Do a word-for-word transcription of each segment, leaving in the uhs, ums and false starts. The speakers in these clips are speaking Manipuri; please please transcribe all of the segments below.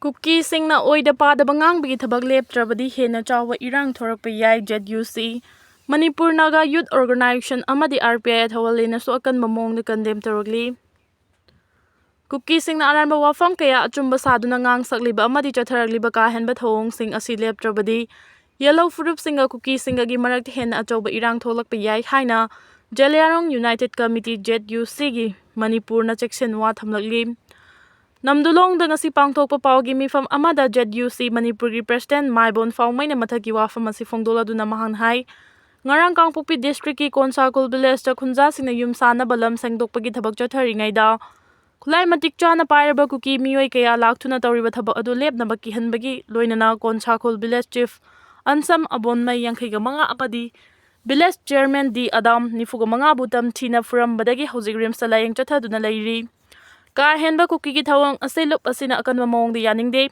ꯀꯨꯀꯤꯁꯤꯡꯅ ꯑꯣꯏꯗ ꯄꯥꯗꯕ ꯉꯥꯡꯕꯒꯤ ꯊꯕꯛ ꯂꯦꯞꯇ꯭ꯔꯕꯗꯤ ꯍꯦꯟꯅ ꯆꯥꯎꯕ ꯏꯔꯥꯡ ꯊꯣꯔꯛꯄ ꯌꯥꯏ꯫ ꯖꯦꯠ ꯌꯨ ꯁꯤ, ꯃꯅꯤꯄꯨꯔ ꯅꯥꯒꯥ ꯌꯨꯠ ꯑꯣꯔꯒꯅꯥꯏꯖꯦꯁꯟ ꯑꯃꯗꯤ ꯑꯥꯔ ꯄꯤ ꯑꯥꯏ ꯊꯧꯒꯜ ꯂꯩꯅꯁꯨ ꯑꯀꯟꯕ ꯃꯑꯣꯡꯗ ꯀꯟꯗꯦꯝ ꯇꯧꯔꯛꯂꯤ꯫ ꯀꯨꯀꯤꯁꯤꯡꯅ ꯑꯔꯥꯟꯕ ꯋꯥꯐꯝ ꯀꯌꯥ ꯑꯆꯨꯝꯕ ꯁꯥꯗꯨꯅ ꯉꯥꯡ ꯁꯛꯂꯤꯕ ꯑꯃꯗꯤ ꯆꯠꯊꯔꯛꯂꯤꯕ ꯀꯥ ꯍꯦꯟꯕ ꯊꯧꯑꯣꯡꯁꯤꯡ ꯑꯁꯤ ꯂꯦꯞꯇ꯭ꯔꯕꯗꯤ ꯌꯦꯜꯍꯧ ꯐꯨꯔꯨꯞꯁꯤꯡꯒ ꯀꯨꯀꯤꯁꯤꯡꯒꯒꯤ ꯃꯔꯛꯇ ꯍꯦꯟꯅ ꯑꯆꯧꯕ ꯏꯔꯥꯡ ꯊꯣꯛꯂꯛꯄ ꯌꯥꯏ ꯍꯥꯏꯅ Zeliangrong United committee, Z U ꯁꯤꯒꯤ ꯃꯅꯤꯄꯨꯔꯅ ꯆꯦꯛꯁꯤꯟꯋꯥ ꯊꯝꯂꯛꯂꯤ꯫ ꯅꯝꯗꯨꯂꯣꯡꯗ ꯉꯁꯤ ꯄꯥꯡꯊꯣꯛꯄ ꯄꯥꯎꯒꯤ ꯃꯤꯐꯝ ꯑꯃꯗ ꯖꯦꯠ ꯌꯨ ꯁꯤ ꯃꯅꯤꯄꯨꯔꯒꯤ ꯄ꯭ꯔꯦꯁꯤꯗꯦꯟꯠ ꯃꯥꯏꯕꯣꯟ ꯐꯥꯎꯃꯩꯅ ꯃꯊꯛꯀꯤ ꯋꯥꯐꯝ ꯑꯁꯤ ꯐꯣꯡꯗꯣꯛꯂꯗꯨꯅ ꯃꯍꯥꯛꯅ ꯍꯥꯏ, ꯉꯔꯥꯡ ꯀꯥꯡꯄꯣꯛꯄꯤ ꯗꯤꯁꯇ꯭ꯔꯤꯛꯀꯤ ꯀꯣꯟꯁꯥꯈꯨꯜ ꯚꯤꯂꯦꯖꯇ ꯈꯨꯟꯖꯥꯁꯤꯡꯅ ꯌꯨꯝ ꯁꯥꯅꯕ ꯂꯝ ꯁꯦꯡꯗꯣꯛꯄꯒꯤ ꯊꯕꯛ ꯆꯠꯊꯔꯤꯉꯩꯗ ꯈꯨꯠꯂꯥꯏ ꯃꯇꯤꯛ ꯆꯥꯅ ꯄꯥꯏꯔꯕ ꯀꯨꯀꯤ ꯃꯤꯑꯣꯏ ꯀꯌꯥ ꯂꯥꯛꯇꯨꯅ ꯇꯧꯔꯤꯕ ꯊꯕꯛ ꯑꯗꯨ ꯂꯦꯞꯅꯕ ꯀꯤꯍꯟꯕꯒꯤ ꯂꯣꯏꯅꯅ ꯀꯣꯟꯁꯥꯈꯨꯜ ꯚꯤꯂꯦꯖ ꯆꯤꯐ ꯑꯟꯁꯝ ꯑꯕꯣꯟꯃꯩ ꯌꯥꯡꯈꯩꯒ ꯃꯉꯥ ꯑꯃꯗꯤ ꯚꯤꯂꯦꯖ ꯆꯤꯌꯔꯃꯦꯟ ꯗꯤ ꯑꯗꯥꯝ ꯅꯤꯐꯨꯒ ꯃꯉꯥꯕꯨ ꯇꯝꯊꯤꯅ ꯐꯨꯔꯝꯕꯗꯒꯤ ꯍꯧꯖꯤꯛ ꯔꯤꯝꯁꯇ ꯂꯥꯌꯦꯡ ꯆꯠꯊꯗꯨꯅ ꯂꯩꯔꯤ꯫ ꯀꯥ ꯍꯦꯟꯕ ꯀꯨꯀꯤꯒꯤ ꯊꯧꯑꯣꯡ ꯑꯁꯤ ꯂꯨꯞ ꯑꯁꯤꯅ ꯑꯀꯟꯕ ꯃꯑꯣꯡꯗ ꯌꯥꯅꯤꯡꯗꯦ꯫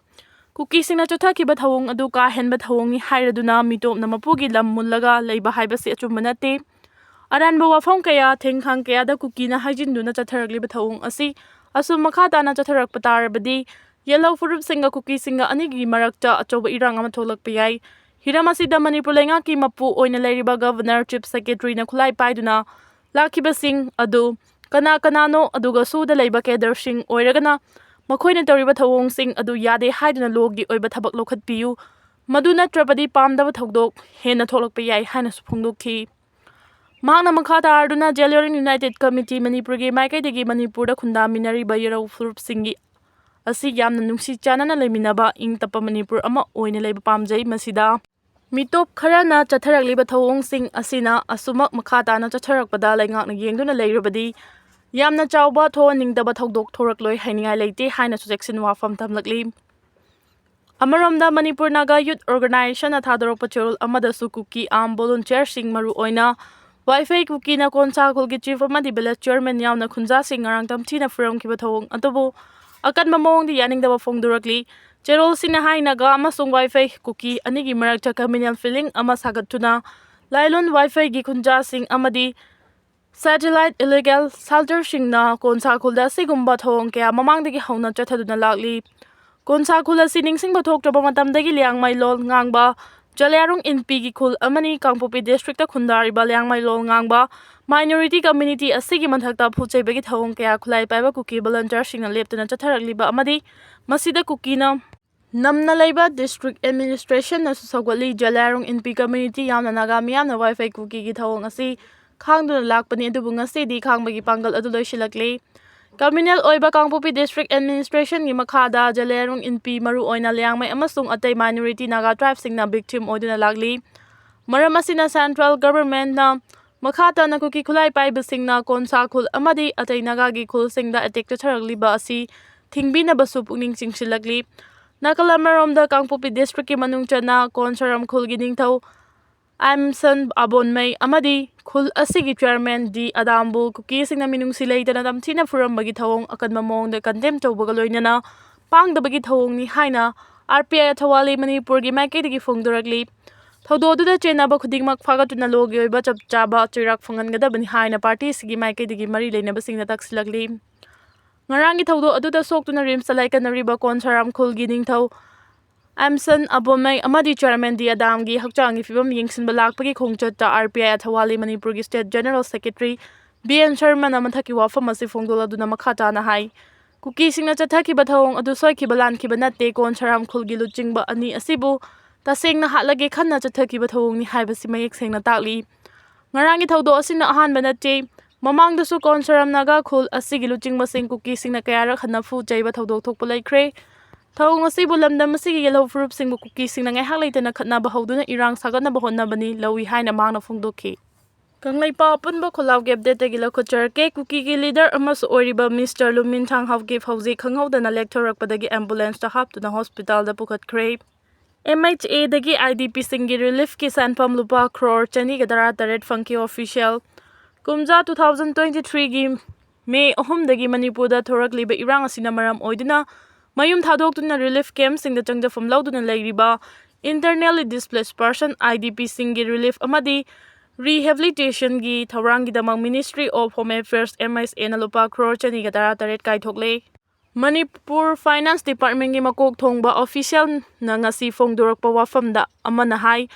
ꯀꯨꯀꯤꯁꯤꯡꯅ ꯆꯠꯊꯈꯤꯕ ꯊꯧꯑꯣꯡ ꯑꯗꯨ ꯀꯥ ꯍꯦꯟꯕ ꯊꯧꯑꯣꯡꯅꯤ ꯍꯥꯏꯔꯗꯨꯅ ꯃꯤꯇꯣꯞꯅ ꯃꯄꯨꯒꯤ ꯂꯝ ꯃꯨꯜꯂꯒ ꯂꯩꯕ ꯍꯥꯏꯕꯁꯤ ꯑꯆꯨꯝꯕ ꯅꯠꯇꯦ꯫ ꯑꯔꯥꯟꯕ ꯋꯥꯐꯝ ꯀꯌꯥ, ꯊꯦꯡꯈꯥꯡ ꯀꯌꯥꯗ ꯀꯨꯀꯤꯅ ꯍꯥꯏꯖꯤꯟꯗꯨꯅ ꯆꯠꯊꯔꯛꯂꯤꯕ ꯊꯧꯑꯣꯡ ꯑꯁꯤ ꯑꯁꯨꯝ ꯃꯈꯥ ꯇꯥꯅ ꯆꯠꯊꯔꯛꯄ ꯇꯥꯔꯕꯗꯤ ꯌꯦꯜꯍꯧ ꯐꯨꯔꯨꯞꯁꯤꯡꯒ ꯀꯨꯀꯤꯁꯤꯡꯒ ꯑꯅꯤꯒꯤ ꯃꯔꯛꯇ ꯑꯆꯧꯕ ꯏꯔꯥꯡ ꯑꯃ ꯊꯣꯛꯂꯛꯄ ꯌꯥꯏ꯫ ꯍꯤꯔꯝ ꯑꯁꯤꯗ ꯃꯅꯤꯄꯨꯔ ꯂꯩꯉꯥꯛꯀꯤ ꯃꯄꯨ ꯑꯣꯏꯅ ꯂꯩꯔꯤꯕ ꯒꯚꯔꯅꯔ, ꯆꯤꯐ ꯁꯦꯀ꯭ꯔꯦꯇꯔꯤꯅ ꯈꯨꯠꯂꯥꯏ ꯄꯥꯏꯗꯨꯅ ꯂꯥꯛꯈꯤꯕꯁꯤꯡ ꯑꯗꯨ ꯀꯅꯥ ꯀꯅꯥꯅꯣ, ꯑꯗꯨꯒ ꯁꯨꯗ ꯂꯩꯕ ꯀꯦꯗꯔꯁꯤꯡ ꯑꯣꯏꯔꯒꯅ ꯃꯈꯣꯏꯅ ꯇꯧꯔꯤꯕ ꯊꯧꯑꯣꯡꯁꯤꯡ ꯑꯗꯨ ꯌꯥꯗꯦ ꯍꯥꯏꯗꯨꯅ ꯂꯣꯒꯤ ꯑꯣꯏꯕ ꯊꯕꯛ ꯂꯧꯈꯠꯄꯤꯌꯨ, ꯃꯗꯨ ꯅꯠꯇ꯭ꯔꯕꯗꯤ ꯄꯥꯝꯗꯕ ꯊꯧꯗꯣꯛ ꯍꯦꯟꯅ ꯊꯣꯛꯂꯛꯄ ꯌꯥꯏ ꯍꯥꯏꯅꯁꯨ ꯐꯣꯡꯗꯣꯛꯈꯤ꯫ ꯃꯍꯥꯛꯅ ꯃꯈꯥ ꯇꯥꯔꯗꯨꯅ ꯖꯦꯂꯤꯌꯥꯡꯔꯣꯡ ꯌꯨꯅꯥꯏꯇꯦꯗ ꯀꯃꯤꯇꯤ ꯃꯅꯤꯄꯨꯔꯒꯤ ꯃꯥꯏꯀꯩꯗꯒꯤ ꯃꯅꯤꯄꯨꯔꯗ ꯈꯨꯟꯗꯥꯃꯤꯟꯅꯔꯤꯕ ꯌꯦꯜꯍꯧ ꯐꯨꯔꯨꯞꯁꯤꯡꯒꯤ ꯑꯁꯤ ꯌꯥꯝꯅ ꯅꯨꯡꯁꯤ ꯆꯥꯟꯅꯅ ꯂꯩꯃꯤꯟꯅꯕ ꯏꯪ ꯇꯞꯄ ꯃꯅꯤꯄꯨꯔ ꯑꯃ ꯑꯣꯏꯅ ꯂꯩꯕ ꯄꯥꯝꯖꯩ꯫ ꯃꯁꯤꯗ ꯃꯤꯇꯣꯞ ꯈꯔꯅ ꯆꯠꯊꯔꯛꯂꯤꯕ ꯊꯧꯑꯣꯡꯁꯤꯡ ꯑꯁꯤꯅ ꯑꯁꯨꯃꯛ ꯃꯈꯥ ꯇꯥꯅ ꯆꯠꯊꯔꯛꯄꯗ ꯂꯩꯉꯥꯛꯅ ꯌꯦꯡꯗꯨꯅ ꯂꯩꯔꯕꯗꯤ ꯌꯥꯝꯅ ꯆꯥꯎꯕ ꯊꯣꯛꯍꯟꯅꯤꯡꯗꯕ ꯊꯧꯗꯣꯛ ꯊꯣꯔꯛꯂꯣꯏ ꯍꯥꯏꯅꯤꯡꯉꯥꯏ ꯂꯩꯇꯦ ꯍꯥꯏꯅꯁꯨ ꯆꯦꯛꯁꯤꯟ ꯋꯥꯐꯝ ꯊꯝꯂꯛꯂꯤ꯫ ꯑꯃꯔꯣꯝꯗ ꯃꯅꯤꯄꯨꯔ ꯅꯥꯒꯥ ꯌꯨꯠ ꯑꯣꯔꯒꯅꯥꯏꯖꯦꯁꯟꯅ ꯊꯥꯗꯣꯔꯛꯄ ꯆꯦꯔꯣꯜ ꯑꯃꯗꯁꯨ ꯀꯨꯀꯤ ꯑꯥꯔꯝ ꯚꯣꯂꯨꯟꯇꯤꯌꯔꯁꯤꯡ, ꯃꯔꯨꯑꯣꯏꯅ ꯋꯥꯏꯐꯩ ꯀꯨꯀꯤꯅ ꯀꯣꯟꯁꯥ ꯈꯨꯜꯒꯤ ꯆꯤꯐ ꯑꯃꯗꯤ ꯚꯤꯂꯦꯖ ꯆꯤꯌꯔꯃꯦꯟ ꯌꯥꯎꯅ ꯈꯨꯟꯖꯥꯁꯤꯡ ꯉꯔꯥꯡ ꯇꯝꯊꯤꯅ ꯐꯨꯔꯝꯈꯤꯕ ꯊꯧꯑꯣꯡ ꯑꯗꯨꯕꯨ ꯑꯀꯟꯕ ꯃꯑꯣꯡꯗ ꯌꯥꯅꯤꯡꯗꯕ ꯐꯣꯡꯗꯣꯔꯛꯂꯤ꯫ ꯆꯦꯔꯣꯜꯁꯤꯅ ꯍꯥꯏ, ꯅꯥꯒꯥ ꯑꯃꯁꯨꯡ ꯋꯥꯏꯐꯩ ꯀꯨꯀꯤ ꯑꯅꯤꯒꯤ ꯃꯔꯛꯇ ꯀꯝꯃ꯭ꯌꯨꯅꯦꯜ ꯐꯤꯂꯤꯡ ꯑꯃ ꯁꯥꯒꯠꯇꯨꯅ ꯂꯥꯏꯂꯣꯟ ꯋꯥꯏꯐꯩꯒꯤ ꯈꯨꯟꯖꯥꯁꯤꯡ ꯑꯃꯗꯤ ꯁꯦꯇꯦꯂꯥꯏꯠ ꯏꯂꯤꯒꯦꯜ ꯁꯦꯜꯇꯔꯁꯤꯡꯅ ꯀꯣꯟꯁꯥ ꯈꯨꯜꯗ ꯑꯁꯤꯒꯨꯝꯕ ꯊꯧꯑꯣꯡ ꯀꯌꯥ ꯃꯃꯥꯡꯗꯒꯤ ꯍꯧꯅ ꯆꯠꯊꯗꯨꯅ ꯂꯥꯛꯂꯤ꯫ ꯀꯣꯟꯁꯥ ꯈꯨꯜ ꯑꯁꯤ ꯅꯤꯡꯁꯤꯡꯕ ꯊꯣꯛꯇ꯭ꯔꯕ ꯃꯇꯝꯗꯒꯤ ꯂꯤꯌꯥꯡꯃꯩ ꯂꯣꯜ ꯉꯥꯡꯕ ꯖꯂꯤꯌꯥꯡꯔꯣꯡ ꯏꯟꯄꯤꯒꯤ ꯈꯨꯜ ꯑꯃꯅꯤ꯫ ꯀꯥꯡꯄꯣꯛꯄꯤ district ꯈꯨꯟꯗꯥꯔꯤꯕ ꯂꯤꯌꯥꯡꯃꯩ ꯂꯣꯜ ꯉꯥꯡꯕ minority community ꯑꯁꯤꯒꯤ ꯃꯊꯛꯇ ꯐꯨ ꯆꯩꯕꯒꯤ ꯊꯧꯑꯣꯡ ꯀꯌꯥ ꯈꯨꯠꯂꯥꯏ ꯄꯥꯏꯕ ꯀꯨꯀꯤ volunteerꯁꯤꯡꯅ ꯂꯦꯞꯇꯅ ꯆꯠꯊꯔꯛꯂꯤꯕ ꯑꯃꯗꯤ ꯃꯁꯤꯗ ꯀꯨꯀꯤꯅ ꯅꯝꯅ ꯂꯩꯕ district administrationꯅꯁꯨ ꯁꯧꯒꯠꯂꯤ꯫ ꯖꯂꯤꯌꯥꯡꯔꯣꯡ ꯏꯟꯄꯤ community ꯌꯥꯝꯅ ꯅꯥꯒꯥ ꯃꯤꯌꯥꯝꯅ ꯋꯥꯏꯐꯩ ꯀꯨꯀꯤꯒꯤ ꯊꯧꯑꯣꯡ ꯑꯁꯤ ꯈꯥꯡꯗꯨꯅ ꯂꯥꯛꯄꯅꯤ, ꯑꯗꯨꯕꯨ ꯉꯁꯤꯗꯤ ꯈꯥꯡꯕꯒꯤ ꯄꯥꯡꯒꯜ ꯑꯗꯨ ꯂꯣꯏꯁꯤꯜꯂꯛꯂꯤ꯫ Communal ꯑꯣꯏꯕ ꯀꯥꯡꯄꯣꯛꯄꯤ district administrationꯒꯤ ꯃꯈꯥꯗ ꯖꯂꯤꯌꯥꯡꯔꯣꯡ ꯏꯟꯄꯤ, ꯃꯔꯨꯑꯣꯏꯅ ꯂꯤꯌꯥꯡꯃꯩ ꯑꯃꯁꯨꯡ ꯑꯇꯩ minority ꯅꯥꯒꯥ tribeꯁꯤꯡꯅ victim ꯑꯣꯏꯗꯨꯅ ꯂꯥꯛꯂꯤ꯫ ꯃꯔꯝ ꯑꯁꯤꯅ central governmentꯅ ꯃꯈꯥ ꯇꯥꯅ ꯀꯨꯀꯤ ꯈꯨꯠꯂꯥꯏ ꯄꯥꯏꯕꯁꯤꯡꯅ ꯀꯣꯟꯁꯥ ꯈꯨꯜ ꯑꯃꯗꯤ ꯑꯇꯩ ꯅꯥꯒꯥꯒꯤ ꯈꯨꯜꯁꯤꯡꯗ attack ꯆꯠꯊꯔꯛꯂꯤꯕ ꯑꯁꯤ ꯊꯤꯡꯕꯤꯅꯕꯁꯨ ꯄꯨꯛꯅꯤꯡ ꯆꯤꯡꯁꯤꯜꯂꯛꯂꯤ꯫ ꯅꯥꯒꯥꯂꯥꯟ ꯃꯔꯣꯝꯗ ꯀꯥꯡꯄꯣꯛꯄꯤ districtꯀꯤ ꯃꯅꯨꯡ ꯆꯟꯅ ꯀꯣꯟꯁꯥꯔꯥꯝ ꯈꯨꯜꯒꯤ ꯅꯤꯡꯊꯧ ꯑꯥꯏꯝꯁꯟ ꯑꯕꯣꯟꯃꯩ ꯑꯃꯗꯤ ꯈꯨꯜ ꯑꯁꯤꯒꯤ chairman ꯗꯤ ꯑꯗꯥꯝꯕꯨ ꯀꯨꯀꯤꯁꯤꯡꯅ ꯃꯤꯅꯨꯡꯁꯤ ꯂꯩꯇꯅ ꯇꯝꯊꯤꯅ ꯐꯨꯔꯝꯕꯒꯤ ꯊꯧꯑꯣꯡ ꯑꯀꯟꯕ ꯃꯑꯣꯡꯗ condemn ꯇꯧꯕꯒ ꯂꯣꯏꯅꯅ ꯄꯥꯡꯗꯕꯒꯤ ꯊꯧꯑꯣꯡꯅꯤ ꯍꯥꯏꯅ R P I ꯑꯊꯋꯥꯂꯤ ꯃꯅꯤꯄꯨꯔꯒꯤ ꯃꯥꯏꯀꯩꯗꯒꯤ ꯐꯣꯡꯗꯣꯔꯛꯂꯤ꯫ ꯊꯧꯗꯣꯛ ꯑꯗꯨꯗ ꯆꯦꯟꯅꯕ ꯈꯨꯗꯤꯡꯃꯛ ꯐꯥꯒꯠꯇꯨꯅ lawꯒꯤ ꯑꯣꯏꯕ ꯆꯞ ꯆꯥꯕ ꯆꯩꯔꯥꯛ ꯐꯪꯍꯟꯒꯗꯕꯅꯤ ꯍꯥꯏꯅ party ꯑꯁꯤꯒꯤ ꯃꯥꯏꯀꯩꯗꯒꯤ ꯃꯔꯤ ꯂꯩꯅꯕꯁꯤꯡꯅ ꯇꯛꯁꯤꯜꯂꯛꯂꯤ꯫ ꯉꯔꯥꯡꯒꯤ ꯊꯧꯗꯣꯛ ꯑꯗꯨꯗ ꯁꯣꯛꯇꯨꯅ ꯔꯤꯝꯁꯇ ꯂꯥꯏꯀꯠꯅꯔꯤꯕ ꯀꯣꯟꯁꯥꯔꯥꯝ ꯈꯨꯜꯒꯤ ꯅꯤꯡꯊꯧ ꯑꯥꯏꯝꯁꯟ ꯑꯕꯣꯃꯩ ꯑꯃꯗꯤ chairman ꯗꯤ ꯑꯗꯥꯝꯒꯤ ꯍꯛꯆꯥꯡꯒꯤ ꯐꯤꯕꯝ ꯌꯦꯡꯁꯤꯟꯕ ꯂꯥꯛꯄꯒꯤ ꯈꯣꯡꯆꯠꯇ R P I ꯑꯊꯋꯥꯂꯤ ꯃꯅꯤꯄꯨꯔꯒꯤ state general secretary B N ꯁꯔꯃꯅ ꯃꯊꯛꯀꯤ ꯋꯥꯐꯝ ꯑꯁꯤ ꯐꯣꯡꯗꯣꯛꯂꯗꯨꯅ ꯃꯈꯥ ꯇꯥꯅ ꯍꯥꯏ, ꯀꯨꯀꯤꯁꯤꯡꯅ ꯆꯠꯊꯈꯤꯕ ꯊꯧꯑꯣꯡ ꯑꯗꯨ ꯁꯣꯏꯈꯤꯕ ꯂꯥꯟꯈꯤꯕ ꯅꯠꯇꯦ, ꯀꯣꯟꯁꯥꯔꯥꯝ ꯈꯨꯜꯒꯤ ꯂꯨꯆꯤꯡꯕ ꯑꯅꯤ ꯑꯁꯤꯕꯨ ꯇꯁꯦꯡꯅ ꯍꯥꯠꯂꯒꯦ ꯈꯟꯅ ꯆꯠꯊꯈꯤꯕ ꯊꯧꯑꯣꯡꯅꯤ ꯍꯥꯏꯕꯁꯤ ꯃꯌꯦꯛ ꯁꯦꯡꯅ ꯇꯥꯛꯂꯤ꯫ ꯉꯔꯥꯡꯒꯤ ꯊꯧꯗꯣꯛ ꯑꯁꯤꯅ ꯑꯍꯥꯟꯕ ꯅꯠꯇꯦ꯫ ꯃꯃꯥꯡꯗꯁꯨ ꯀꯣꯟꯁꯥꯔꯥꯝ ꯅꯥꯒꯥ ꯈꯨꯜ ꯑꯁꯤꯒꯤ ꯂꯨꯆꯤꯡꯕꯁꯤꯡ ꯀꯨꯀꯤꯁꯤꯡꯅ ꯀꯌꯥꯔꯛ ꯍꯟꯅ ꯐꯨ ꯆꯩꯕ ꯊꯧꯗꯣꯛ ꯊꯣꯛꯄ ꯂꯩꯈ꯭ꯔꯦ꯫ ꯊꯧꯑꯣꯡ ꯑꯁꯤꯕꯨ ꯂꯝꯗꯝ ꯑꯁꯤꯒꯤ ꯌꯦꯜꯍꯧ ꯐꯨꯔꯨꯞꯁꯤꯡꯕꯨ ꯀꯨꯀꯤꯁꯤꯡꯅ ꯉꯥꯏꯍꯥꯛ ꯂꯩꯇꯅ ꯈꯠꯅꯕ ꯍꯧꯗꯨꯅ ꯏꯔꯥꯡ ꯁꯥꯒꯠꯅꯕ ꯍꯣꯠꯅꯕꯅꯤ ꯂꯧꯏ ꯍꯥꯏꯅ ꯃꯍꯥꯛꯅ ꯐꯣꯡꯗꯣꯛꯈꯤ꯫ ꯀꯪꯂꯩꯄꯥꯛ ꯑꯄꯨꯟꯕ ꯈꯨꯜꯂꯥꯎꯒꯤ updateꯇꯒꯤ ꯂꯧꯈꯠꯆꯔꯛꯀꯦ꯫ ꯀꯨꯀꯤꯒꯤ leader ꯑꯃꯁꯨ ꯑꯣꯏꯔꯤꯕ Mister ꯂꯨꯃꯤꯟꯊꯥꯡ ꯍꯥꯎꯀꯤꯞ ꯍꯧꯖꯤꯛ ꯈꯪꯍꯧꯗꯅ ꯂꯦꯛꯊꯣꯔꯛꯄꯗꯒꯤ ambulanceꯇ ꯍꯥꯞꯇꯨꯅ hospitalꯗ ꯄꯨꯈꯠꯈ꯭ꯔꯦ꯫ M H Aꯗꯒꯤ IDPꯁꯤꯡꯒꯤ reliefꯀꯤ ꯁꯦꯟꯐꯝ ꯂꯨꯄꯥ crore ꯆꯅꯤꯒ ꯇꯔꯥꯇꯔꯦꯠ ꯐꯪꯈꯤ꯫ Official ꯀꯨꯝꯖꯥ two thousand twenty-threeꯒꯤ May ꯑꯍꯨꯝꯗꯒꯤ ꯃꯅꯤꯄꯨꯔꯗ ꯊꯣꯔꯛꯂꯤꯕ ꯏꯔꯥꯡ ꯑꯁꯤꯅ ꯃꯔꯝ ꯑꯣꯏꯗꯨꯅ ꯃꯌꯨꯝ ꯊꯥꯗꯣꯛꯇꯨꯅ relief campꯁꯤꯡꯗ ꯆꯪꯖꯐꯝ ꯂꯧꯗꯨꯅ ꯂꯩꯔꯤꯕ internally displaced person, IDPꯁꯤꯡꯒꯤ relief ꯑꯃꯗꯤ rehabilitationꯒꯤ ꯊꯧꯔꯥꯡꯒꯤꯗꯃꯛ Ministry of Home Affairs, MHAꯅ ꯂꯨꯄꯥ crore ꯆꯅꯤꯒ ꯇꯔꯥꯇꯔꯦꯠ ꯀꯥꯏꯊꯣꯛꯂꯦ꯫ ꯃꯅꯤꯄꯨꯔ ꯐꯥꯏꯅꯥꯟꯁ ꯗꯤꯄꯥꯔꯠꯃꯦꯟꯒꯤ ꯃꯀꯣꯛ ꯊꯣꯡꯕ ꯑꯣꯐꯤꯁꯤꯌꯦꯜꯅ ꯉꯁꯤ ꯐꯣꯡꯗꯣꯔꯛꯄ ꯋꯥꯐꯝꯗ ꯑꯃꯅ ꯍꯥꯏ,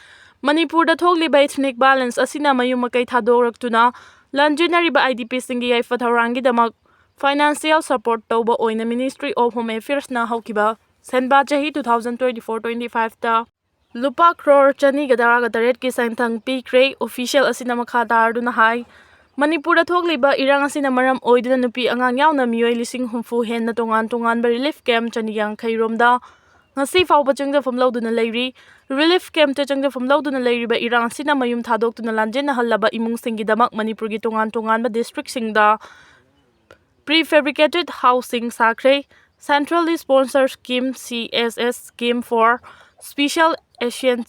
ꯃꯅꯤꯄꯨꯔꯗ ꯊꯣꯛꯂꯤꯕ ꯏꯊꯅꯤꯛ ꯚꯥꯏꯂꯦꯟꯁ ꯑꯁꯤꯅ ꯃꯌꯨꯝ ꯃꯀꯩ ꯊꯥꯗꯣꯔꯛꯇꯨꯅ ꯂꯥꯟꯖꯦꯟꯅꯔꯤꯕ IDPꯁꯤꯡꯒꯤ ꯌꯥꯏꯐ ꯊꯧꯔꯥꯡꯒꯤꯗꯃꯛ ꯐꯥꯏꯅꯥꯟꯁꯤꯌꯦꯜ ꯁꯄꯣꯔꯠ ꯇꯧꯕ ꯑꯣꯏꯅ Ministry of Home Affairsꯅ ꯍꯧꯈꯤꯕ ꯁꯦꯟꯕꯥ ꯆꯍꯤ two thousand twenty four twenty fiveꯇ ꯂꯨꯄꯥ ꯀ꯭ꯔꯣꯔ ꯆꯅꯤꯒ ꯇꯔꯥꯒ ꯇꯔꯦꯠꯀꯤ ꯁꯦꯟꯊꯪ ꯄꯤꯈ꯭ꯔꯦ꯫ ꯑꯣꯐꯤꯁꯤꯌꯦꯜ ꯑꯁꯤꯅ ꯃꯈꯥ ꯇꯥꯔꯗꯨꯅ ꯍꯥꯏ, ꯃꯅꯤꯄꯨꯔꯗ ꯊꯣꯛꯂꯤꯕ ꯏꯔꯥꯡ ꯑꯁꯤꯅ ꯃꯔꯝ ꯑꯣꯏꯗꯨꯅ ꯅꯨꯄꯤ ꯑꯉꯥꯡ ꯌꯥꯎꯅ ꯃꯤꯑꯣꯏ ꯂꯤꯁꯤꯡ ꯍꯨꯝꯐꯨ ꯍꯦꯟꯅ ꯇꯣꯉꯥꯟ ꯇꯣꯉꯥꯟꯕ ꯔꯤꯂꯤꯐ ꯀꯦꯝꯞ ꯆꯅꯤ ꯌꯥꯡꯈꯩ ꯔꯣꯝꯗ ꯉꯁꯤ ꯐꯥꯎꯕ ꯆꯪꯖꯐꯝ ꯂꯧꯗꯨꯅ ꯂꯩꯔꯤ꯫ ꯔꯤꯂꯤꯐ ꯀꯦꯝꯞꯇ ꯆꯪꯖꯐꯝ ꯂꯧꯗꯨꯅ ꯂꯩꯔꯤꯕ ꯏꯔꯥꯡ ꯑꯁꯤꯅ ꯃꯌꯨꯝ ꯊꯥꯗꯣꯛꯇꯨꯅ ꯂꯥꯟꯖꯦꯟꯅꯍꯜꯂꯕ ꯏꯃꯨꯡꯁꯤꯡꯒꯤꯗꯃꯛ ꯃꯅꯤꯄꯨꯔꯒꯤ ꯇꯣꯉꯥꯟ ꯇꯣꯉꯥꯟꯕ ꯗꯤꯁꯇ꯭ꯔꯤꯛꯁꯤꯡꯗ prefabricated housing ꯁꯥꯈ꯭ꯔꯦ꯫ Centrally sponsored scheme, CSS scheme for special action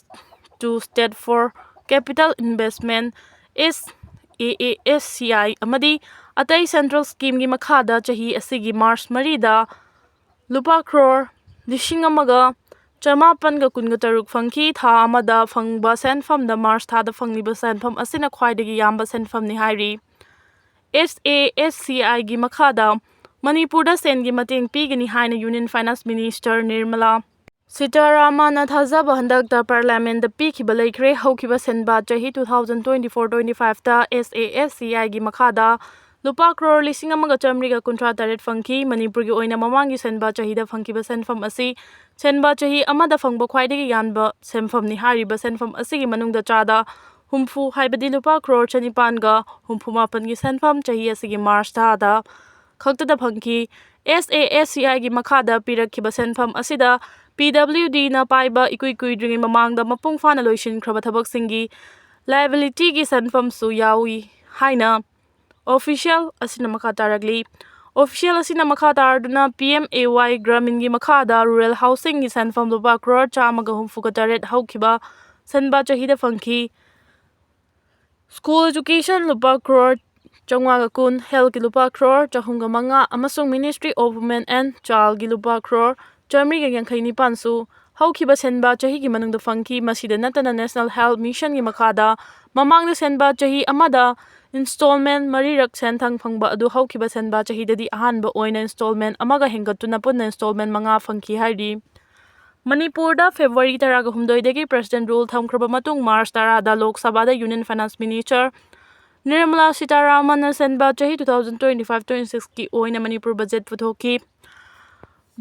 to state for capital investment, SAASCI ꯑꯃꯗꯤ ꯑꯇꯩ ꯁꯦꯟꯇ꯭ꯔꯦꯜ ꯁ꯭ꯀꯤꯝꯒꯤ ꯃꯈꯥꯗ ꯆꯍꯤ ꯑꯁꯤꯒꯤ ꯃꯥꯔꯆ ꯃꯔꯤꯗ ꯂꯨꯄꯥ ꯀ꯭ꯔꯣꯔ ꯂꯤꯁꯤꯡ ꯑꯃꯒ ꯆꯃꯥꯄꯟꯒ ꯀꯨꯟꯒ ꯇꯔꯨꯛ ꯐꯪꯈꯤ꯫ ꯊꯥ ꯑꯃꯗ ꯐꯪꯕ ꯁꯦꯟꯐꯝꯗ ꯃꯥꯔꯆ ꯊꯥꯗ ꯐꯪꯂꯤꯕ ꯁꯦꯟꯐꯝ ꯑꯁꯤꯅ ꯈ꯭ꯋꯥꯏꯗꯒꯤ ꯌꯥꯝꯕ ꯁꯦꯟꯐꯝꯅꯤ ꯍꯥꯏꯔꯤ꯫ SAASCIꯒꯤ ꯃꯈꯥꯗ ꯃꯅꯤꯄꯨꯔꯗ ꯁꯦꯟꯒꯤ ꯃꯇꯦꯡ ꯄꯤꯒꯅꯤ ꯍꯥꯏꯅ Union Finance Minister ꯅꯤꯔꯃꯂꯥ ꯁꯤꯇꯥꯔꯥꯃꯟꯅ ꯊꯥꯖꯕ ꯍꯟꯗꯛꯇ ꯄꯥꯔꯂꯤꯌꯥꯃꯦꯟꯗ ꯄꯤꯈꯤꯕ ꯂꯩꯈ꯭ꯔꯦ꯫ ꯍꯧꯈꯤꯕ ꯁꯦꯟꯕꯥ ꯆꯍꯤ two thousand twenty four twenty fiveꯇ SAASCIꯒꯤ ꯃꯈꯥꯗ ꯂꯨꯄꯥ ꯀ꯭ꯔꯣꯔ ꯂꯤꯁꯤꯡ ꯑꯃꯒ ꯆꯥꯃꯔꯤꯒ ꯀꯨꯟꯊ꯭ꯔꯥ ꯇꯔꯦꯠ ꯐꯪꯈꯤ꯫ ꯃꯅꯤꯄꯨꯔꯒꯤ ꯑꯣꯏꯅ ꯃꯃꯥꯡꯒꯤ ꯁꯦꯟꯕꯥ ꯆꯍꯤꯗ ꯐꯪꯈꯤꯕ ꯁꯦꯟꯐꯝ ꯑꯁꯤ ꯁꯦꯟꯕꯥ ꯆꯍꯤ ꯑꯃꯗ ꯐꯪꯕ ꯈ꯭ꯋꯥꯏꯗꯒꯤ ꯌꯥꯝꯕ ꯁꯦꯟꯐꯝꯅꯤ꯫ ꯍꯥꯏꯔꯤꯕ ꯁꯦꯟꯐꯝ ꯑꯁꯤꯒꯤ ꯃꯅꯨꯡꯗ ꯆꯥꯗ ꯍꯨꯝꯐꯨ, ꯍꯥꯏꯕꯗꯤ ꯂꯨꯄꯥ ꯀ꯭ꯔꯣꯔ ꯆꯅꯤꯄꯥꯟꯒ ꯍꯨꯝꯐꯨ ꯃꯥꯄꯟꯒꯤ ꯁꯦꯟꯐꯝ ꯆꯍꯤ ꯑꯁꯤꯒꯤ ꯃꯥꯔꯆ ꯊꯥꯗ ꯈꯛꯇꯗ ꯐꯪꯈꯤ꯫ SAASCIꯒꯤ ꯃꯈꯥꯗ ꯄꯤꯔꯛꯈꯤꯕ ꯁꯦꯟꯐꯝ ꯑꯁꯤꯗ PWDꯅ ꯄꯥꯏꯕ ꯏꯀꯨꯏ ꯀꯨꯏꯗ꯭ꯔꯤꯉꯩ ꯃꯃꯥꯡꯗ ꯃꯄꯨꯡ ꯐꯥꯅ ꯂꯣꯏꯁꯤꯟꯈ꯭ꯔꯕ ꯊꯕꯛꯁꯤꯡꯒꯤ liabilityꯒꯤ ꯁꯦꯟꯐꯝꯁꯨ ꯌꯥꯎꯏ ꯍꯥꯏꯅ ꯑꯣꯐꯤꯁꯤꯌꯦꯜ ꯑꯁꯤꯅ ꯃꯈꯥ ꯇꯥꯔꯛꯂꯤ꯫ ꯑꯣꯐꯤꯁꯤꯌꯦꯜ ꯑꯁꯤꯅ ꯃꯈꯥ ꯇꯥꯔꯗꯨꯅ PMAY ꯒ꯭ꯔꯥꯃꯤꯟꯒꯤ ꯃꯈꯥꯗ ꯔꯨꯔꯦꯜ ꯍꯥꯎꯁꯤꯡꯒꯤ ꯁꯦꯟꯐꯝ ꯂꯨꯄꯥ ꯀ꯭ꯔꯣꯔ ꯆꯥꯝꯃꯒ ꯍꯨꯝꯐꯨꯒ ꯇꯔꯦꯠ ꯍꯧꯈꯤꯕ ꯁꯦꯟꯕꯥ ꯆꯍꯤꯗ ꯐꯪꯈꯤ꯫ ꯁ꯭ꯀꯨꯜ ꯑꯦꯖꯨꯀꯦꯁꯟ ꯂꯨꯄꯥ ꯀ꯭ꯔꯣꯔ ꯆꯥꯝꯃꯉꯥꯒ ꯀꯨꯟ, ꯍꯦꯜꯊꯀꯤ ꯂꯨꯄꯥ ꯀ꯭ꯔꯣꯔ ꯆꯍꯨꯝꯒ ꯃꯉꯥ ꯑꯃꯁꯨꯡ Ministry of Women and Childꯒꯤ ꯂꯨꯄꯥ ꯀ꯭ꯔꯣꯔ ꯆꯥꯃꯔꯤꯒ ꯌꯥꯡꯈꯩ ꯅꯤꯄꯥꯟꯁꯨ ꯍꯧꯈꯤꯕ ꯁꯦꯟꯕꯥ ꯆꯍꯤꯒꯤ ꯃꯅꯨꯡꯗ ꯐꯪꯈꯤ꯫ ꯃꯁꯤꯗ ꯅꯠꯇꯅ National Health Mission ꯒꯤ ꯃꯈꯥꯗ ꯃꯃꯥꯡꯗ ꯁꯦꯟꯕꯥ ꯆꯍꯤ ꯑꯃꯗ installment ꯃꯔꯤꯔꯛ ꯁꯦꯟꯊꯪ ꯐꯪꯕ ꯑꯗꯨ ꯍꯧꯈꯤꯕ ꯁꯦꯟꯕꯥ ꯆꯍꯤꯗꯗꯤ ꯑꯍꯥꯟꯕ ꯑꯣꯏꯅ installment ꯑꯃꯒ ꯍꯦꯟꯒꯠꯇꯨꯅ ꯄꯨꯟꯅ installment ꯃꯉꯥ ꯐꯪꯈꯤ ꯍꯥꯏꯔꯤ꯫ ꯃꯅꯤꯄꯨꯔꯗ February ꯇꯔꯥꯒ ꯍꯨꯝꯗꯣꯏꯗꯒꯤ President Rule ꯊꯝꯈ꯭ꯔꯕ ꯃꯇꯨꯡ March ꯇꯔꯥꯗ ꯂꯣꯛ ꯁꯚꯥꯗ Union Finance Minister Nirmala Sitharaman ꯅ ꯁꯦꯟꯕꯥ ꯆꯍꯤ two thousand twenty five twenty six ꯀꯤ ꯑꯣꯏꯅ ꯃꯅꯤꯄꯨꯔ budget ꯄꯨꯊꯣꯛꯈꯤ꯫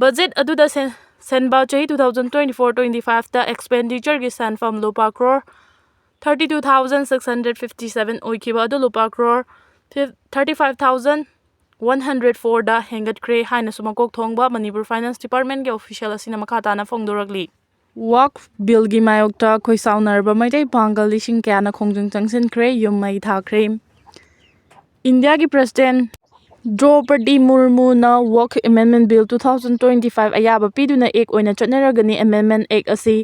Budget ꯑꯗꯨꯗ ꯁꯦꯟ-, ꯁꯦꯟꯕꯥ ꯆꯍꯤ two thousand twenty four twenty five ꯇ expenditure ꯒꯤ ꯁꯦꯟꯐꯝ ꯂꯨꯄꯥ crore thirty two thousand six hundred fifty seven ꯑꯣꯏꯈꯤꯕ ꯑꯗꯨ ꯂꯨꯄꯥ crore thirty five thousand one hundred four ꯗ ꯍꯦꯟꯒꯠꯈ꯭ꯔꯦ ꯍꯥꯏꯅꯁꯨ ꯃꯀꯣꯛ ꯊꯣꯡꯕ ꯃꯅꯤꯄꯨꯔ Finance Department ꯀꯤ official ꯑꯁꯤꯅ ꯃꯈꯥ ꯇꯥꯅ ꯐꯣꯡꯗꯣꯔꯛꯂꯤ꯫ Waqf Bill ꯒꯤ ꯃꯥꯌꯣꯛꯇ ꯈꯣꯏꯁꯥꯎꯅꯔꯕ ꯃꯩꯇꯩ ꯄꯥꯡꯒꯜ ꯂꯤꯁꯤꯡ ꯀꯌꯥꯅ ꯈꯣꯡꯖꯪ ꯆꯪꯁꯤꯟꯈ꯭ꯔꯦ, ꯌꯨꯝ ꯃꯩ ꯊꯥꯈ꯭ꯔꯦ꯫ ꯏꯟꯗꯤꯌꯥꯒꯤ President ꯗ꯭ꯔꯧꯄꯗꯤ ꯃꯨꯔꯃꯨꯅ Waqf Amendment Bill two thousand twenty five ꯑꯌꯥꯕ ꯄꯤꯗꯨꯅ act ꯑꯣꯏꯅ ꯆꯠꯅꯔꯒꯅꯤ꯫ Amendment Act ꯑꯁꯤ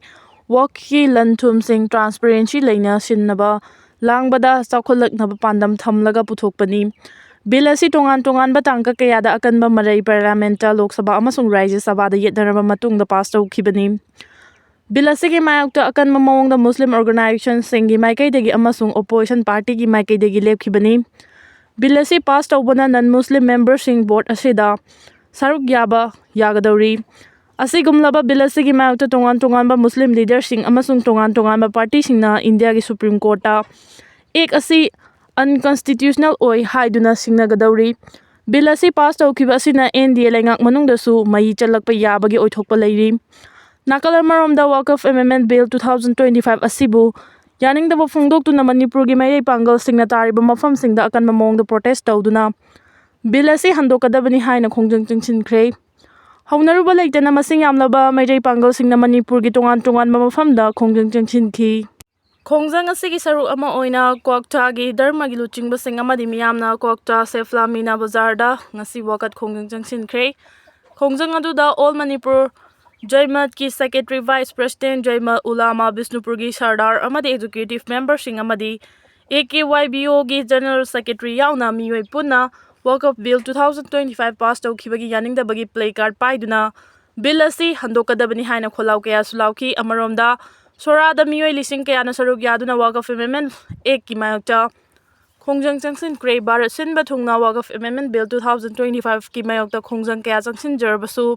Waqf ꯀꯤ ꯂꯟ ꯊꯨꯝꯁꯤꯡ transparency ꯂꯩꯅ ꯁꯤꯟꯅꯕ, ꯂꯥꯡꯕꯗ ꯆꯥꯎꯈꯠꯂꯛꯅꯕ ꯄꯥꯟꯗꯝ ꯊꯝꯂꯒ ꯄꯨꯊꯣꯛꯄꯅꯤ꯫ Bill ꯑꯁꯤ ꯇꯣꯉꯥꯟ ꯇꯣꯉꯥꯟꯕ ꯇꯥꯡꯀꯛ ꯀꯌꯥꯗ ꯑꯀꯟꯕ ꯃꯔꯩ Parliament ꯇ, ꯂꯣꯛ ꯁꯚꯥ ꯑꯃꯁꯨꯡ ꯔꯥꯖ꯭ꯌ ꯁꯚꯥꯗ ꯌꯦꯠꯅꯔꯕ ꯃꯇꯨꯡꯗ pass ꯇꯧꯈꯤꯕꯅꯤ꯫ Bill ꯑꯁꯤꯒꯤ ꯃꯥꯌꯣꯛꯇ ꯑꯀꯟꯕ ꯃꯑꯣꯡꯗ Muslim organization ꯁꯤꯡꯒꯤ ꯃꯥꯏꯀꯩꯗꯒꯤ ꯑꯃꯁꯨꯡ opposition party ꯒꯤ ꯃꯥꯏꯀꯩꯗꯒꯤ ꯂꯦꯞꯈꯤꯕꯅꯤ꯫ Bill ꯑꯁꯤ pass ꯇꯧꯕꯅ non Muslim member ꯁꯤꯡ vote ꯑꯁꯤꯗ ꯁꯔꯨꯛ ꯌꯥꯕ ꯌꯥꯒꯗꯧꯔꯤ꯫ ꯑꯁꯤꯒꯨꯝꯂꯕ Bill ꯑꯁꯤꯒꯤ ꯃꯥꯌꯣꯛꯇ ꯇꯣꯉꯥꯟ ꯇꯣꯉꯥꯟꯕ Muslim leader ꯁꯤꯡ ꯑꯃꯁꯨꯡ ꯇꯣꯉꯥꯟ ꯇꯣꯉꯥꯟꯕ party ꯁꯤꯡꯅ ꯏꯟꯗꯤꯌꯥꯒꯤ Supreme Court ꯇ act ꯑꯁꯤ unconstitutional ꯑꯣꯏ ꯍꯥꯏꯗꯨꯅ ꯁꯤꯡꯅꯒꯗꯧꯔꯤ꯫ Bill ꯑꯁꯤ pass ꯇꯧꯈꯤꯕ ꯑꯁꯤꯅ N D A ꯂꯩꯉꯥꯛ ꯃꯅꯨꯡꯗꯁꯨ ꯃꯩ ꯆꯠꯂꯛꯄ ꯌꯥꯕꯒꯤ ꯑꯣꯏꯊꯣꯛꯄ ꯂꯩꯔꯤ꯫ ꯅꯥꯀꯜ ꯑꯃꯔꯣꯝꯗ Waqf Amendment Bill two thousand twenty five ꯑꯁꯤꯕꯨ ꯌꯥꯅꯤꯡꯗꯕ ꯐꯣꯡꯗꯣꯛꯇꯨꯅ ꯃꯅꯤꯄꯨꯔꯒꯤ ꯃꯩꯇꯩ ꯄꯥꯡꯒꯜꯁꯤꯡꯅ ꯇꯥꯔꯤꯕ ꯃꯐꯝꯁꯤꯡꯗ ꯑꯀꯟꯕ ꯃꯑꯣꯡꯗ protest ꯇꯧꯗꯨꯅ Bill ꯑꯁꯤ ꯍꯟꯗꯣꯛꯀꯗꯕꯅꯤ ꯍꯥꯏꯅ ꯈꯣꯡꯖꯪ ꯆꯪꯁꯤꯟꯈ꯭ꯔꯦ꯫ ꯍꯧꯅꯔꯨꯕ ꯂꯩꯇꯅ ꯃꯁꯤꯡ ꯌꯥꯝꯂꯕ ꯃꯩꯇꯩ ꯄꯥꯡꯒꯜꯁꯤꯡꯅ ꯃꯅꯤꯄꯨꯔꯒꯤ ꯇꯣꯉꯥꯟ ꯇꯣꯉꯥꯟꯕ ꯃꯐꯝꯗ ꯈꯣꯡꯖꯪ ꯆꯪꯁꯤꯟꯈꯤ꯫ ꯈꯣꯡꯖꯪ ꯑꯁꯤꯒꯤ ꯁꯔꯨꯛ ꯑꯃ ꯑꯣꯏꯅ ꯀ꯭ꯋꯥꯛꯇꯥꯒꯤ ꯙꯔꯃꯒꯤ ꯂꯨꯆꯤꯡꯕꯁꯤꯡ ꯑꯃꯗꯤ ꯃꯤꯌꯥꯝꯅ ꯀ꯭ꯋꯥꯛꯇꯥ ꯁꯦꯐꯂꯥ ꯃꯤꯅꯥ ꯕꯖꯥꯔꯗ ꯉꯁꯤ ꯋꯥꯀꯠ ꯈꯣꯡꯖꯪ ꯆꯪꯁꯤꯟꯈ꯭ꯔꯦ꯫ ꯈꯣꯡꯖꯪ ꯑꯗꯨꯗ All Manipur ꯖꯩꯃꯠꯀꯤ Secretary, Vice President, ꯖꯩꯃꯠ ꯎꯂꯥꯃꯥ ꯕꯤꯁꯅꯨꯄꯨꯔꯒꯤ Sardar ꯑꯃꯗꯤ executive member ꯁꯤꯡ ꯑꯃꯗꯤ A K Y B O ꯒꯤ General Secretary ꯌꯥꯎꯅ ꯃꯤꯑꯣꯏ ꯄꯨꯟꯅ Waqf Bill two thousand twenty five pass ꯇꯧꯈꯤꯕꯒꯤ ꯌꯥꯅꯤꯡꯗꯕꯒꯤ placard ꯄꯥꯏꯗꯨꯅ ꯕꯤꯜ ꯑꯁꯤ ꯍꯟꯗꯣꯛꯀꯗꯕꯅꯤ ꯍꯥꯏꯅ ꯈꯣꯜꯂꯥꯎ ꯀꯌꯥꯁꯨ ꯂꯥꯎꯈꯤ꯫ ꯑꯃꯔꯣꯝꯗ, ꯁꯣꯔꯥꯗ ꯃꯤꯑꯣꯏ ꯂꯤꯁꯤꯡ ꯀꯌꯥꯅ ꯁꯔꯨꯛ ꯌꯥꯗꯨꯅ ꯋꯥꯀꯐ ꯑꯦꯃꯦꯟꯃꯦꯟ ꯑꯦꯛꯀꯤ ꯃꯥꯌꯣꯛꯇ ꯈꯣꯡꯖꯪ ꯆꯪꯁꯤꯟꯈ꯭ꯔꯦ꯫ ꯚꯥꯔꯠ ꯁꯤꯟꯕ ꯊꯨꯡꯅ ꯋꯥꯀꯐ ꯑꯦꯃꯦꯟꯃꯦꯟ ꯕꯤꯜ ꯇꯨ ꯊꯥꯎꯖꯟ ꯇ꯭ꯋꯦꯟꯇꯤ ꯐꯥꯏꯚꯀꯤ ꯃꯥꯌꯣꯛꯇ ꯈꯣꯡꯖꯪ ꯀꯌꯥ ꯆꯪꯁꯤꯟꯖꯔꯕꯁꯨ,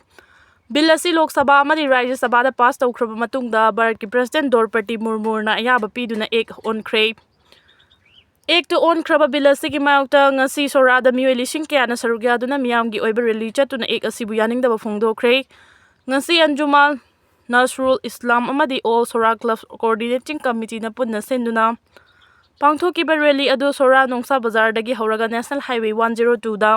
ꯕꯤꯜ ꯑꯁꯤ ꯂꯣꯛ ꯁꯚꯥ ꯑꯃꯗꯤ ꯔꯥꯖ꯭ꯌ ꯁꯚꯥꯗ ꯄꯥꯁ ꯇꯧꯈ꯭ꯔꯕ ꯃꯇꯨꯡꯗ ꯚꯥꯔꯠꯀꯤ ꯄ꯭ꯔꯁꯤꯗꯦꯟ ꯗ꯭ꯔꯧꯄꯗꯤ ꯃꯨꯔꯃꯨꯅ ꯑꯌꯥꯕ ꯄꯤꯗꯨꯅ ꯑꯦꯛ ꯑꯣꯟꯈ꯭ꯔꯦ꯫ ꯑꯦꯛꯇ ꯑꯣꯟꯈ꯭ꯔꯕ ꯕꯤꯜ ꯑꯁꯤꯒꯤ ꯃꯥꯌꯣꯛꯇ ꯉꯁꯤ ꯁꯣꯔꯥꯗ ꯃꯤꯑꯣꯏ ꯂꯤꯁꯤꯡ ꯀꯌꯥꯅ ꯁꯔꯨꯛ ꯌꯥꯗꯨꯅ ꯃꯤꯌꯥꯝꯒꯤ ꯑꯣꯏꯕ ꯔꯦꯂꯤ ꯆꯠꯇꯨꯅ ꯑꯦꯛ ꯑꯁꯤꯕꯨ ꯌꯥꯅꯤꯡꯗꯕ ꯐꯣꯡꯗꯣꯛꯈ꯭ꯔꯦ꯫ ꯉꯁꯤ ꯑꯟꯖꯨꯃꯥꯟ ꯅꯁꯔꯨꯜ ꯏꯁꯂꯥꯝ ꯑꯃꯗꯤ ꯑꯣꯜ ꯁꯣꯔꯥ ꯀ꯭ꯂꯕ ꯀꯣꯑꯣꯔꯗꯤꯅꯦꯇꯤꯡ ꯀꯃꯤꯇꯤꯅ ꯄꯨꯟꯅ ꯁꯤꯟꯗꯨꯅ ꯄꯥꯡꯊꯣꯛꯈꯤꯕ ꯔꯦꯂꯤ ꯑꯗꯨ ꯁꯣꯔꯥ ꯅꯣꯡꯁꯥ ꯕꯖꯥꯔꯗꯒꯤ ꯍꯧꯔꯒ ꯅꯦꯁꯅꯦꯜ ꯍꯥꯏꯋꯦ ꯋꯥꯟ ꯖꯦꯔꯣ ꯇꯨꯗ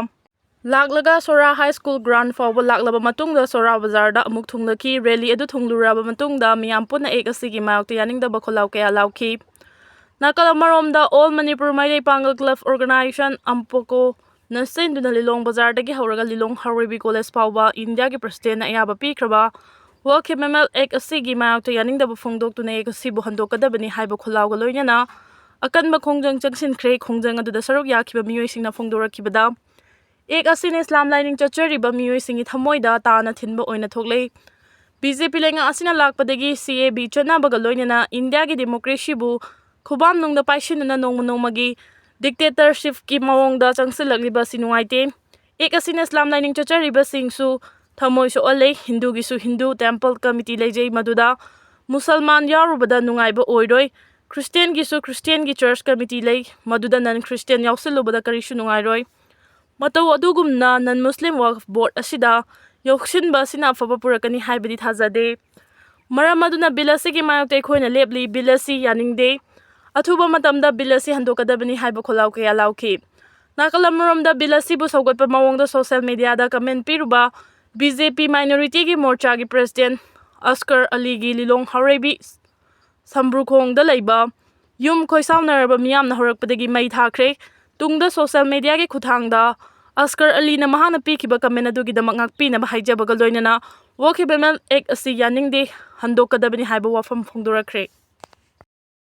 ꯂꯥꯛꯂꯒ ꯁꯣꯔꯥ ꯍꯥꯏ ꯁ꯭ꯀꯨꯜ ꯒ꯭ꯔꯥꯎꯟ ꯐꯥꯎꯕ ꯂꯥꯛꯂꯕ ꯃꯇꯨꯡꯗ ꯁꯣꯔꯥ ꯕꯖꯥꯔꯗ ꯑꯃꯨꯛ ꯊꯨꯡꯂꯈꯤ꯫ ꯔꯦꯂꯤ ꯑꯗꯨ ꯊꯨꯡꯂꯨꯔꯕ ꯃꯇꯨꯡꯗ ꯃꯤꯌꯥꯝ ꯄꯨꯟꯅ ꯑꯦꯛ ꯑꯁꯤꯒꯤ ꯃꯥꯌꯣꯛꯇ ꯌꯥꯅꯤꯡꯗꯕ ꯈꯣꯜꯂꯥꯎ ꯀꯌꯥ ꯂꯥꯎꯈꯤ꯫ ꯅꯥꯀꯜ ꯑꯃꯔꯣꯝꯗ, ꯑꯣꯜ ꯃꯅꯤꯄꯨꯔ ꯃꯩꯇꯩ ꯄꯥꯡꯒꯜ ꯀ꯭ꯂꯕ ꯑꯣꯔꯒꯅꯥꯏꯖꯦꯁꯟ, ꯑꯝꯄꯣꯀꯣꯅ ꯁꯤꯟꯗꯨꯅ ꯂꯤꯂꯣꯡ ꯕꯖꯥꯔꯗꯒꯤ ꯍꯧꯔꯒ ꯂꯤꯂꯣꯡ ꯍꯥꯎꯔꯩꯕꯤ ꯀꯣꯂꯦꯖ ꯐꯥꯎꯕ ꯏꯟꯗꯤꯌꯥꯒꯤ ꯄ꯭ꯔꯁꯤꯗꯦꯟꯅ ꯑꯌꯥꯕ ꯄꯤꯈ꯭ꯔꯕ ꯋꯥꯀꯐ ꯑꯦꯃꯦꯟꯃꯦꯟ ꯑꯦꯛ ꯑꯁꯤꯒꯤ ꯃꯥꯌꯣꯛꯇ ꯌꯥꯅꯤꯡꯗꯕ ꯐꯣꯡꯗꯣꯛꯇꯨꯅ ꯑꯦꯛ ꯑꯁꯤꯕꯨ ꯍꯟꯗꯣꯛꯀꯗꯕꯅꯤ ꯍꯥꯏꯕ ꯈꯣꯜꯂꯥꯎꯒ ꯂꯣꯏꯅꯅ ꯑꯀꯟꯕ ꯈꯣꯡꯖꯪ ꯆꯪꯁꯤꯟꯈ꯭ꯔꯦ꯫ ꯈꯣꯡꯖꯪ ꯑꯗꯨꯗ ꯁꯔꯨꯛ ꯌꯥꯈꯤꯕ ꯃꯤꯑꯣꯏꯁꯤꯡꯅ ꯐꯣꯡꯗꯣꯔꯛꯈꯤꯕꯗ, ꯑꯦꯛ ꯑꯁꯤꯅ ꯏꯁꯂꯥꯝ ꯂꯥꯏꯅꯤꯡ ꯆꯠꯆꯔꯤꯕ ꯃꯤꯑꯣꯏꯁꯤꯡꯒꯤ ꯊꯃꯣꯏꯗ ꯇꯥꯅ ꯊꯤꯟꯕ ꯑꯣꯏꯅ ꯊꯣꯛꯂꯦ꯫ ꯕꯤ ꯖꯦ ꯄꯤ ꯂꯩꯉꯥꯛ ꯑꯁꯤꯅ ꯂꯥꯛꯄꯗꯒꯤ ꯁꯤ ꯑꯦ ꯕꯤ ꯆꯠꯅꯕꯒ ꯂꯣꯏꯅꯅ ꯏꯟꯗꯤꯌꯥꯒꯤ ꯗꯦꯃꯣꯀ꯭ꯔꯦꯁꯤꯕꯨ ꯈꯨꯕꯥꯝꯅꯨꯡꯗ ꯄꯥꯏꯁꯤꯟꯗꯨꯅ ꯅꯣꯡꯃ ꯅꯣꯡꯃꯒꯤ ꯗꯤꯛꯇꯦꯇꯔꯁꯤꯞꯀꯤ ꯃꯑꯣꯡꯗ ꯆꯪꯁꯤꯜꯂꯛꯂꯤꯕ ꯑꯁꯤ ꯅꯨꯡꯉꯥꯏꯇꯦ꯫ ꯑꯦꯛ ꯑꯁꯤꯅ ꯏꯁꯂꯥꯝ ꯂꯥꯏꯅꯤꯡ ꯆꯠꯆꯔꯤꯕꯁꯤꯡꯁꯨ ꯊꯃꯣꯏ ꯁꯣꯛꯍꯜꯂꯦ꯫ ꯍꯤꯟꯗꯨꯒꯤꯁꯨ ꯍꯤꯟꯗꯨ ꯇꯦꯝꯄꯜ ꯀꯃꯤꯇꯤ ꯂꯩꯖꯩ, ꯃꯗꯨꯗ ꯃꯨꯁꯜꯃꯥꯟ ꯌꯥꯎꯔꯨꯕꯗ ꯅꯨꯡꯉꯥꯏꯕ ꯑꯣꯏꯔꯣꯏ꯫ ꯈ꯭ꯔꯤꯁꯇꯤꯌꯟꯒꯤꯁꯨ ꯈ꯭ꯔꯤꯁꯇꯤꯌꯟꯒꯤ ꯆꯔꯆ ꯀꯃꯤꯇꯤ ꯂꯩ, ꯃꯗꯨꯗ ꯅꯟ ꯈ꯭ꯔꯤꯁꯇꯤꯌꯟ ꯌꯥꯎꯁꯤꯜꯂꯨꯕꯗ ꯀꯔꯤꯁꯨ ꯅꯨꯡꯉꯥꯏꯔꯣꯏ꯫ ꯃꯇꯧ ꯑꯗꯨꯒꯨꯝꯅ ꯅꯟ ꯃꯨꯁꯂꯤꯝ ꯋꯥꯀꯐ ꯕꯣꯔꯗ ꯑꯁꯤꯗ ꯌꯥꯎꯁꯤꯟꯕ ꯑꯁꯤꯅ ꯑꯐꯕ ꯄꯨꯔꯛꯀꯅꯤ ꯍꯥꯏꯕꯗꯤ ꯊꯥꯖꯗꯦ꯫ ꯃꯔꯝ ꯑꯗꯨꯅ ꯕꯤꯜ ꯑꯁꯤꯒꯤ ꯃꯥꯌꯣꯛꯇ ꯑꯩꯈꯣꯏꯅ ꯂꯦꯞꯂꯤ꯫ ꯕꯤꯜ ꯑꯁꯤ ꯌꯥꯅꯤꯡꯗꯦ꯫ ꯑꯊꯨꯕ ꯃꯇꯝꯗ ꯕꯤꯜ ꯑꯁꯤ ꯍꯟꯗꯣꯛꯀꯗꯕꯅꯤ ꯍꯥꯏꯕ ꯈꯣꯜꯂꯥꯎ ꯀꯌꯥ ꯂꯥꯎꯈꯤ꯫ ꯅꯥꯀꯜ ꯑꯃꯔꯣꯝꯗ, ꯕꯤꯜ ꯑꯁꯤꯕꯨ ꯁꯧꯒꯠꯄ ꯃꯑꯣꯡꯗ ꯁꯣꯁꯤꯌꯦꯜ ꯃꯤꯗꯤꯌꯥꯗ ꯀꯃꯦꯟ ꯄꯤꯔꯨꯕ ꯕꯤ ꯖꯦ ꯄꯤ ꯃꯥꯏꯅꯣꯔꯤꯇꯤꯒꯤ ꯃꯣꯔꯆꯥꯒꯤ ꯄ꯭ꯔꯁꯤꯗꯦꯟ ꯑꯁꯀꯔ ꯑꯂꯤꯒꯤ ꯂꯤꯂꯣꯡ ꯍꯥꯎꯔꯩꯕꯤ ꯁꯝꯕ꯭ꯔꯨꯈꯣꯡꯗ ꯂꯩꯕ ꯌꯨꯝ ꯈꯣꯏꯁꯥꯎꯅꯔꯕ ꯃꯤꯌꯥꯝꯅ ꯍꯧꯔꯛꯄꯗꯒꯤ ꯃꯩ ꯊꯥꯈ꯭ꯔꯦ꯫ ꯇꯨꯡꯗ ꯁꯣꯁꯤꯌꯦꯜ ꯃꯤꯗꯤꯌꯥꯒꯤ ꯈꯨꯠꯊꯥꯡꯗ ꯑꯁꯀꯔ ꯑꯂꯤꯅ ꯃꯍꯥꯛꯅ ꯄꯤꯈꯤꯕ ꯀꯃꯦꯟ ꯑꯗꯨꯒꯤꯗꯃꯛ ꯉꯥꯛꯄꯤꯅꯕ ꯍꯥꯏꯖꯕꯒ ꯂꯣꯏꯅꯅ ꯋꯥꯀꯐ ꯑꯦꯃꯦꯟꯃꯦꯟ ꯑꯦꯛ ꯑꯁꯤ ꯌꯥꯅꯤꯡꯗꯦ, ꯍꯟꯗꯣꯛꯀꯗꯕꯅꯤ ꯍꯥꯏꯕ ꯋꯥꯐꯝ ꯐꯣꯡꯗꯣꯔꯛꯈ꯭ꯔꯦ꯫